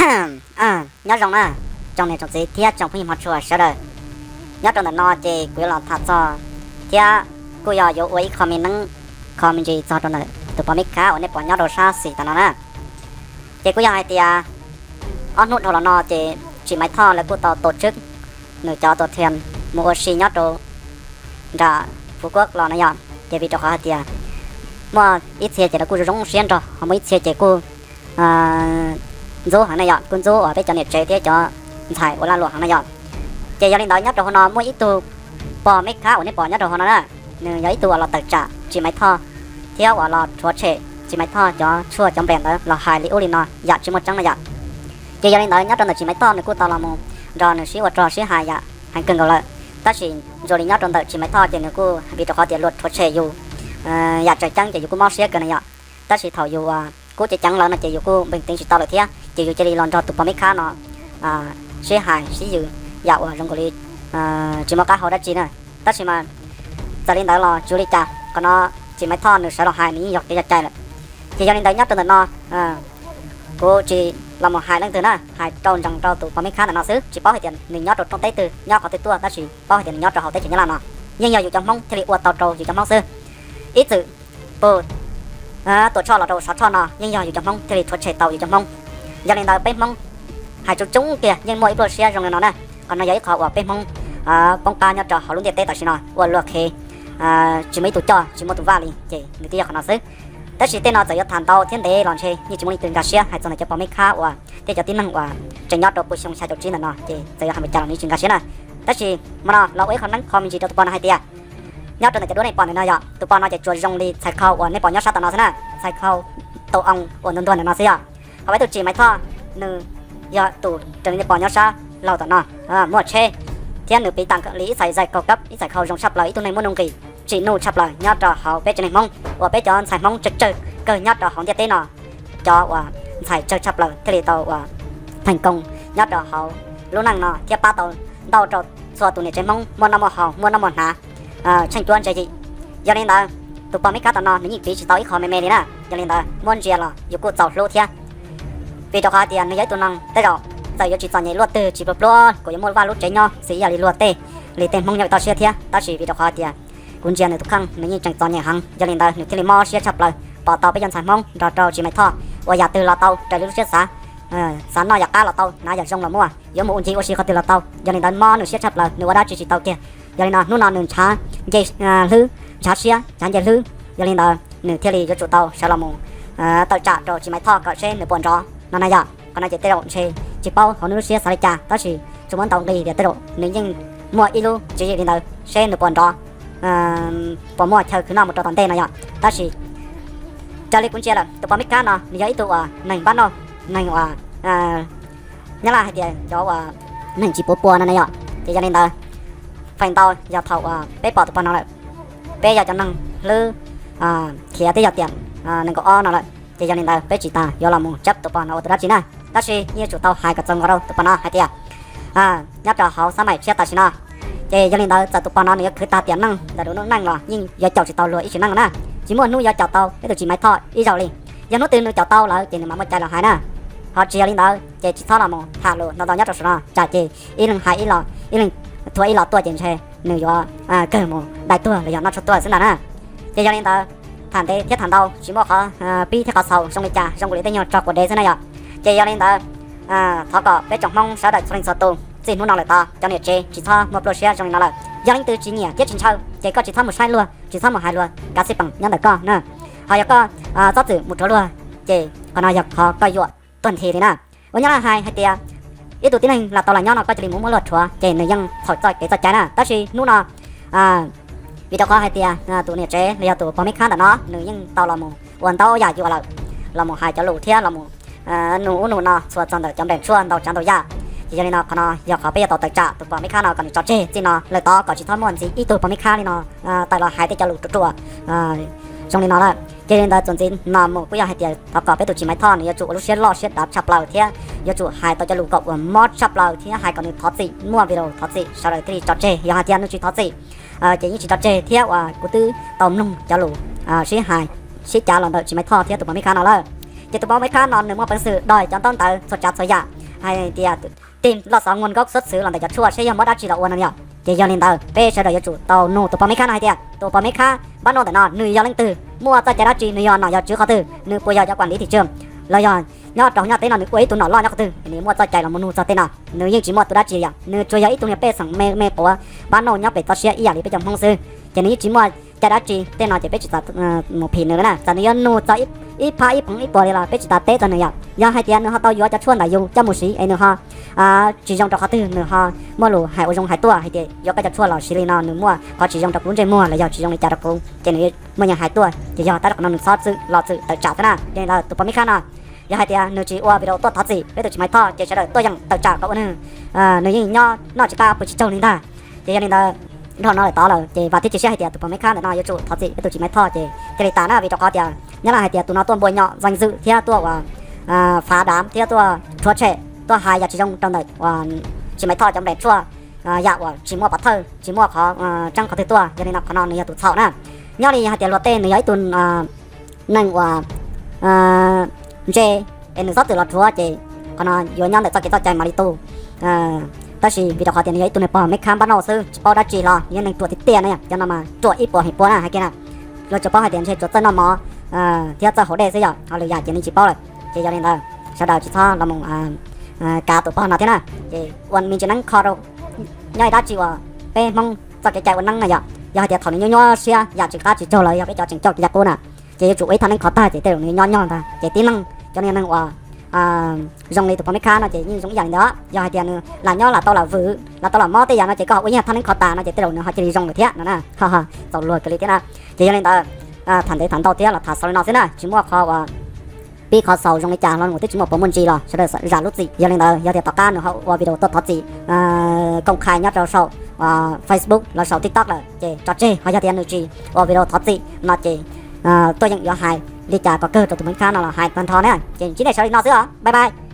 Nyob zoo na, tsoom niam tsoom txiv thiab tsoom phooj ywg hmov tshua sawv daws. Nyob rau ntawm no ces kuv yuav los tham txog thiab kuj yog yuav ua ib qho me neeb, qho me ntsis txog rau ntawm tus pog Meb Khab uas nej pom nyob rau sab xis tas no na. Ces kuj yog hais tias ob hnub dhau los no ces tsis Maiv Thoj lawv kuj tau tua tswb nws cov tua thiam mus ua si nyob rau nram Phuv Kuab los na yom. Ces vim rau qhov hais tias muaj ib txhia ces lawv kuj zoo zoo siab nrog, ho muaj ib txhia ces kuj ntxub heev na yom, kuj ntxub uas peb cov niam tsev thiab cov ntxhais ua laj luam heev na yom. Ces yog li ntawd nyob rau hauv no muaj ib tug pog Meb Khab uas nej pom nyob rau hauv no na, nws yog ib tug uas los tawm tsam tsis Maiv Thoj thiab uas los rhuav tshem tsis Maiv Thoj cov tshuaj cov npe ntawd los hais li ub li no yam tsis muaj tseeb na yom. Ces yog li ntawd nyob rau ntawm tsis Maiv Thoj nws kuj tau los mus nrog nws sib ua rog sib hais yam heev kawg nkaus lawm, tab sis zoo li nyob rau ntawm tsis Maiv Thoj ces nws kuj vim rau qhov tias luag rhuav tshem yus yam tseem ceeb ces yus kuj mob siab kawg na yom. Tab sis thaum yus kuj ceev ceev lawm no ces yus kuj npeej teev tsis tau lawm thiab ces yus cia li los nrog tus pog Meb Khab no sib hais sib yws yam uas zoo nkaus li tsis muaj qab hau dab tsi na. Tab sis mas txawm li ntawd los tsis ua li cas, qhov no tsis Maiv Thoj nws sawv los hais nws yeej yog kev cai lawm. Ces yog li ntawd nyob rau ntawm no kuv tsis los mus hais leej twg na, hais rau ntsees rau tus pog Meb Khab ntawm no xwb, tsis paub hais tias nws nyob rau rooj teb twg nyob qhov twg tuaj, tab sis paub hais tias nws nyob rau hauv teb chaws Nyab Laj no. Yeej yog yus cov Hmoob thiaj li ua tau rau yus cov Hmoob xwb. Ib txwm pug Tuam Tshoj los rau Sov Tshoj no yeej yog yus cov Hmoob thiaj li rhuav tshem tau yus cov Hmoob. Yog li ntawd peb Hmoob hais tsuj tsuj kiag yeej muaj ib pluaj siab zoo li no na. Qhov no yog ib qho uas peb Hmoob poob qab nyob rau hauv lub ntiaj teb tam sim no ua luag qhev, tsis muaj ib tug coj tsis muaj tus vaj li ces nws twb yog qhov no xwb. Tab sis tej no txawm yuav tham ntau thiab ntev los ntshe yeej tsis muaj leej twg nkag siab hais txog ntawm cov pog Meb Khab uas thiab cov tib neeg uas tseem nyob rau puag xyoo xya caum tsib ntawm no ces txawm yuav hais npaum cas los nws tsis nkag siab na. Tab sis hmo no los ua ib qho neeb qho me ntsis rau tus pog no hais tias nyob rau ntawm cov duab nej pom ntawm no yog tus pog no ces tsuas zoo li txhais khau uas nej pom nyob sab tom no xwb na, txhais khau tau oo uas ntuag ntuag ntawm no xwb yog. Ho ib tug tsis Maiv Thoj nws yog tus raws li nej pom nyob sab laug tom no, muaj tsheb thiab nws piv tag li ib txhais zais kaug kab, ib txhais khau zoo tshaj plaws, ib tug neeg muaj nuj nqis tsim nuj tshaj plaws nyob rau hauv peb tsev neeg Hmoob uas peb cov ntxhais Hmoob tsawg tsawg kawg nyob rau hauv ntiaj teb no, cov uas ntxhais tsawg tshaj plaws thiaj li tau uas theem koos nyob rau hauv lub neej no thiab pab tau ntau rau txhua tus niam tsev Hmoob muaj noj muaj haus, muaj noj muaj hnav, tsheej cuab ntse yim. Yog li ntawd, tus pog Meb Khab tom no nws yeej piv tsis tau ib qho me me li na. Yog li ntawd muab ntsia los yus kuj txaus hlub thiab, vim rau qhov tias nws yog ib tug neeg tej zaum txawm yuav tsis txom nyem luaj twg tsis pluag pluag, kuj yuav muaj vaj lub tsev nyob xws ib yam li luag tej li tej Hmoob nyob tom siab thiab, tab sis vim rau qhov tias kuv ntsia nws tus kheej nws yeej tseem txom nyem heev, yog li ntawd nws thiaj li mob siab tshaj plaws. Pom tau peb cov ntxhais Hmoob nrog rau tsis Maiv Thoj uas yam twg los tau raws li lub siab xav, xav noj yam qab los tau, hnav yam zoo los muaj, yuav mus ua ncig ua si qhov twg los tau, yog li ntawd mob nws siab tshaj plaws, nws ua dab tsi tsis tau kiag. Yog li no hnub no nws ntshav nce hlwb, ntshav siab ntshav nce hlwb, yog li ntawd nws thiaj li yuav tsum tau sawv los mus tawm tsam rau tsis Maiv Thoj kom seb nws puas nrov no na yom. Qhov no ces tej zaum ntshe tsis paub hauv nws lub siab xav li cas, tab sis tsuas muab ntaus nqi tias tej zaum nws yeej muaj ib lub tswv yim li ntawd seb nws puas nrov, puas muaj chaw khwv noj mus rau tom ntej no yom. Tab sis raws li kuv ntsia lawm tus pog Meb Khab no nws yog ib tug uas neeg npab nauj, neeg uas Nyab Laj hais tias cov uas neeg tsis puav pua no na yom. Ces yog li ntawd feem ntau yog thaum uas peb pom tus pog no lawm, peb yog cov neeg hlwb khiav twb yog tiam nees nkaum ob no lawm, ces yog li ntawd peb tsis tas yuav los mus tsab tus pog no ua tus dab tsi na. Tab sis yeej yuav tsum tau hais kom txaus nkaus rau tus pog no hais tias nyob rau hauv xab maim tshiab tam sim no, ces yog li ntawd txawm tus pog no nws yuav khwv tag tiam neej ntawm lub neej los yeej yuav caum tsis tau luag ib tsim neej na. Tsis muaj hnub yuav caum tau peb tus tsis Maiv Thoj ib zaug li. Yog hnub twg nws caum tau lawm ces nws mam muaj cai los hais na. Ho tsis yog li ntawd ces tsis txhob los mus tham lus ntau ntau nyob rau saum no, tsam ces ib leeg hais ib los, ib leeg thuam ib los tuaj ces ntshe nws yuav kawg mus dai tuag los yog noj tshuaj tuag xwb ntag na. Ces yog li ntawd tham ntev thiab tham ntau tsis muaj qhov pib thiab qhov xaus zoo li cas, zoo nkaus li tej nyuag tso quav dev xwb na yom. Ces yog li ntawd thov kom peb tsoom Hmoob sawv daws txhua leej txhua tus txij hnub no lawm tod cov niam tsev tsis txhob muaj pluaj siab zoo li no lawm. Yog leej twg tsis nyiam thiab tsis ntshaw ces koj tsis txhob mus saib luag, tsis txhob mus hais luag, kav xij peem nyob ntawm koj na. Ho yog koj txhob txwm mus rhuav luag, ces qhov no yog qhov koj yuam tuag nthi li na. Ua Nyab Laj hais hais tias ib tug tib neeg lam tau lam nyob no koj cia li mus muab luag rhuav ces nws yeej txhaum txoj kev txoj cai na. Tab sis hnub no vim rau qhov hais tias tus niam tsev los yog tus pog Meb Khab ntawm no nws yeej tau los mus ua ntau yam yuam lawm, los mus hais cov lus thiab los mus nug ub nug no txhua txog ntawm cov nplees tshuaj ntau tsav ntau yam. Ces yog li no qhov no yog qhov peb yuav tau tawm tsam tus pog Meb Khab no kom nws tso tseg txij no lawm tod kom tsis txhob muaj ntxiv ib tug pog Meb Khab li no tawm los hais tej cov lus ruam ruam zoo li no lawm. Ces li ntawd txuas ntxiv no mus kuj yog hais tias thov kom peb tus tsis Maiv Thoj nws yuav tsum ua lub siab loj siab dav tshaj plaws thiab yuav tsum hais tau cov lus kom uas mob tshaj plaws thiab hais kom nws thov txim, muaj video thov txim sawv daws thiaj li tso tseg. Yog hais tias nws tsis thov txim ces yeej tsis tso tseg thiab uas kuv twb tau mloog cov lus sib hais sib cav los ntawm tsis Maiv Thoj thiab tus pog Meb Khab no lawm. Ces tus pog Meb Khab no nws muaj peev xwm doj cov ntaub ntawv txhua tsav txhua yam hais tias tig loj xov nkaus xub xwm los ntawm cov tshuaj seb yog muab dab tsi los ua no yom. Ces yog li ntawd peb sawv daws yuav tsum tau nug tus pog Meb Khab no hais tias tus pog Meb Khab npab noj ntawm no nws yog leej twg, muaj txoj cai dab tsi, nws yog nom yog tswv qhov twg, nws puas yog cov kuam liv thim tswm los yog nyob rau nyob teb no nws ua ib tug nom loj nyob qhov twg, nws muaj txoj cai los mus nug txog tej no. Nws yeej tsis muaj tus dab tsi yom, nws tsuas yog ib tug niag pej xeem me me quav npab noj nyob pem toj siab ib yam li peb cov Hmoob xwb. Ces nws yeej tsis muaj cai dab tsi tej no ces peb tsis txhob mus phim nws na. Txawm nws yuav nug txog ib phab ib phoov ib puas li los peb tsis tas teb txog nws yom. Yog hais tias nws ho tau yuav cov tshuaj ntawm yus coj mus siv es nws ho tsis zoo rau qhov twg, nws ho muaj lus hais ua zoo hais tuaj hais tias yuav koj cov tshuaj los siv li no nws muaj qhov tsis zoo rau kuv ntsej muag los yog tsis zoo li cas rau kuv ces nws muaj yeej hais tuaj. Ces yog tab sis qhov no nws txhob txwm los txwm tawm tsam thiab na. Yog li ntawd tus pog Meb Khab no, yog hais tias nws tsis ua video tuaj thov txim peb tus tsis Maiv Thoj ces sawv daws tuaj yeem tawm tsam kom ua nws, nws yeej nyob noj tsis qab pw tsis tsaug li ntag. Ces yog li ntawd, dhau no lawm tod lawm ces vam thiab cia siab hais tias tus pog Meb Khab ntawm no yuav tsum thov txim peb tus tsis Maiv Thoj ces thiaj li tas na. Vim rau qhov tias nyob laj hais tias tus no tuaj npuas nyom zeeg zwm thiab tuaj ua fav dav thiab tuaj rhuav tshem tuaj hais yam tsis zoo rau ntawm tsis Maiv Thoj cov nplees tshuaj, yam uas tsis muaj pov thawj tsis muaj qhov tseeb qhov twg tuaj. Yog li no qhov no nws yog tus txhaum na. Nyob li hais tias luag tej nws yog ib tug neeg uas ntse es nws txhob txwm los rhuav ces qhov no yuav nyob ntawm txoj kev txoj cai mam li tu. Tab sis vim rau qhov tias nws yog ib tug neeg pog Meb Khab npab noj xwb tsis paub dab tsi los nws yog neeg ruam tiag tiag na yom. Cov no mas ruam ib puas heev puas na hais kiag na. Luag tsuas paub hais tias ntshe tsuas txawj noj mov thiab txawj haus dej xwb yom, ho lwm yam ces nws tsis paub lawm. Ces yog li ntawd sawv daws tsis txhob los mus kav tus pog no thiab na. Ces ua me ntsis neeb kho rau nyob li dab tsi uas peb Hmoob txoj kev cai ua neeb na yom. Yog hais tias thaum nws nyuaj nyuaj siab yam tsis qab tsis tsaug los yog peb cov tseem coj yav qub na, ces yuav tsum ua ib thaj neeb kho tag ces tej zaum nws nyob nyob ntag. Ces tib neeg cov niag neeg uas zoo li tus pog Meb Khab no ces yeej zoo ib yam li ntawd. Yog hais tias nws lam nyob lam tau lam vwm lam tau lam mob tej yam no ces koj ho ua ib thaj neeb kho tas no ces tej zaum nws ho cia li zoo lawm thiab no na. Txaus luag kawg li thiab na. Ces yog li ntawd, tham ntev tham ntau thiab los tham xaus li no xwb na, tsis muaj qhov uas pib qhov xaus zoo li cas los nws twb tsis muaj puas muaj ntsis los sawv daws zam lub txim. Yog li ntawd yog tias tom qab nws ho ua video tuaj thov txim koom khai nyob rau saum Facebook los saum TikTok lawm ces tso tseg, ho yog tias nws tsis ua video thov txim no ces tuaj yeem yuav hais li cas kom kawg rau tus Meb Khab no los hais tag nrho na. Ces ntsib nej sawv daws li no xwb os, bye bye.